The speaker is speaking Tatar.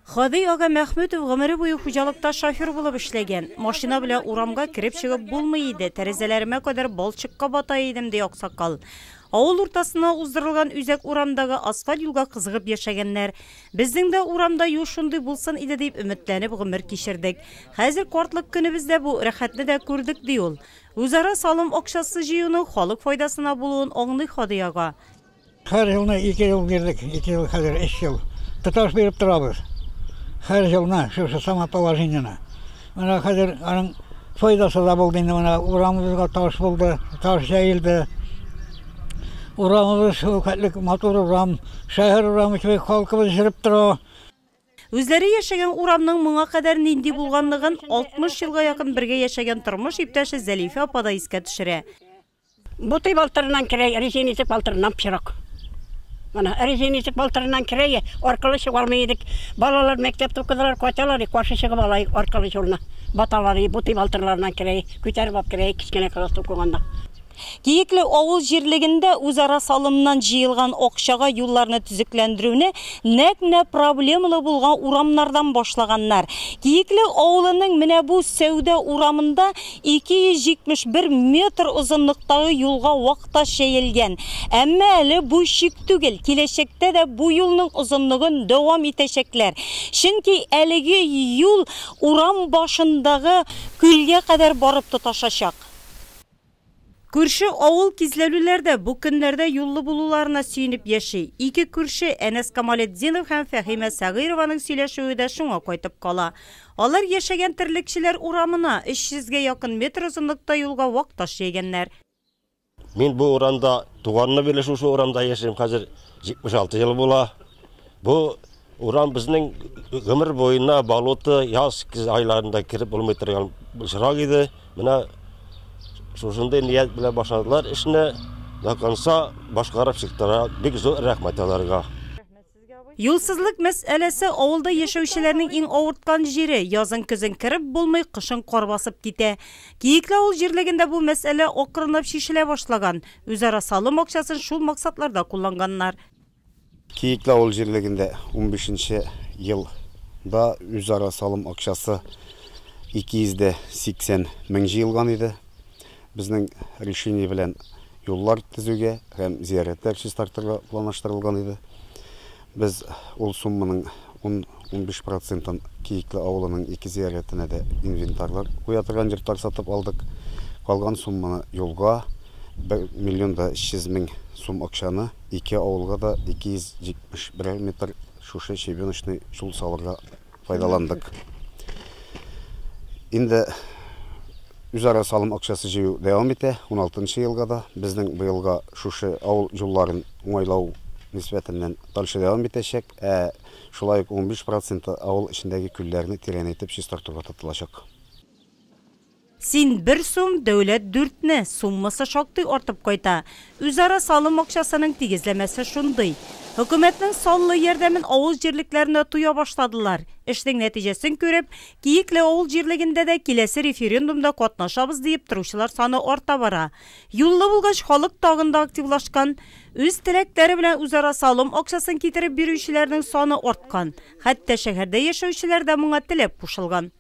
Һади ага Мәхмүтов гомере буе хуҗалыкта шофер булып эшләгән. Машина белән урамга кереп чыгып булмый иде, тәрәзәләремә кадәр балчыкка бата идем, ди аксакал. Авыл уртасына уздырылган үзәк урамдагы асфальт юлга кызыгып яшәгәннәр. Безнең дә урамда юл шундый булсын иде дип өметләнеп гомер кичердек. Хәзер картлык көнебездә бу рәхәтне дә күрдек, ди ул. Үзара салым акчасы җыюның халык файдасына булуын аңлый Һади ага. Һәр елны ике ел бирдек, ике ел хәзер өч ел. Тоташ биреп торабыз. Һәр елны шушы самоположениене. Менә хәзер аның файдасы да булды инде менә урамыбызга таш булды, таш җәелде. Урамыбыз шул хәтлек матур урам, шәһәр урамы кебек халкыбыз йөреп тора. Үзләре яшәгән урамның моңа кадәр нинди булганлыгын 60 елга якын бергә яшәгән тормыш иптәше Зәлифә апа да искә төшерә. Бутый балтырыннан керә, резин итек балтырыннан пычрак. Менә резин итек балтырыннан керә, аркылы чыга алмый идек. Балалар мәктәптә укыдылар, кайталар, каршы чыгып ала аркылы юлны. Баталар, бутый балтырларыннан керә, күтәреп алып керә, кечкенә класста укыганда. Киекле авыл җирлегендә үзара салымнан җыелган акчага юлларны төзекләндерүне нәкъ менә проблемалы булган урамнардан башлаганнар. Киекле авылының менә бу сәүдә урамында 271 метр озынлыктагы юлга вак таш җәелгән. Әмма әле бу чик түгел, киләчәктә дә бу юлның озынлыгын дәвам итәчәкләр. Чөнки әлеге юл урам башындагы күлгә кадәр барып тоташачак. Күрше авыл кизләүлеләр дә бу көннәрдә юллы булуларына сөенеп яши. Ике күрше Әнәс Камалетдинов һәм Фәһимә Сәгыйрованың сөйләшүе дә шуңа кайтып кала. Алар яшәгән терлекчеләр урамына 300 гә якын метр озынлыкта юлга вак таш җәйгәннәр. Мин бу урамда туганны бирле шушы урамда яшим, хәзер 76 ел була. Бу урам безнең гомер буена болото, яз көз айларында кереп булмый торган пычрак иде. Менә шушындый ният белән башладылар эшне. До конца башкарып чыктылар. Бик зур рәхмәт аларга. Юлсызлык мәсьәләсе авылда яшәүчеләрнең иң авырткан җире. Язын көзен кереп булмый, кышын кар басып китә. Киекле авыл җирлегендә бу мәсьәлә акрынлап чишелә башлаган. Үзара салым акчасын шул максатларда кулланганнар. Киекле авыл җирлегендә 15 елда үзара салым акчасы 280 мең җыелган иде. Безнең решение белән юллар төзүгә һәм зияратлар чистартырга планлаштырылган иде. Без ул сумманың 10-15 процентын Киекле авылының ике зияратына да инвентарьлар куя торган йортлар сатып алдык. Калган сумманы юлга 1 миллион да 300 мең сум акчаны ике авылга да 271 метр шушы щебеночный юл салырга файдаландык. Инде үзара салым акчасы җыю дәвам итә. 16 елга да безнең быелга шушы авыл юлларын уңайлау нисбәтеннән дальше дәвам итәчәк. Ә шулай ук 15 проценты авыл эчендәге күлләрне тирәнәйтеп чистартуга тотылачак. Син бер сум, дәүләт дүртне, суммасы шактый артып кайта. Үзара салым акчасының тигезләмәсе шундый. Хөкүмәтнең саллы ярдәмен авыл җирлекләренә тоя башладылар. Эшнең нәтиҗәсен күреп, Киекле авыл җирлегендә дә киләсе референдумда катнашабыз диеп торучылар саны арта бара. Юллы булгач, халык тагын да активлашкан. Үз теләкләре белән үзара салым акчасын китереп бирүчеләрнең саны арткан. Хәтта шәһәрдә яшәүчеләр дә моңа теләп кушылган.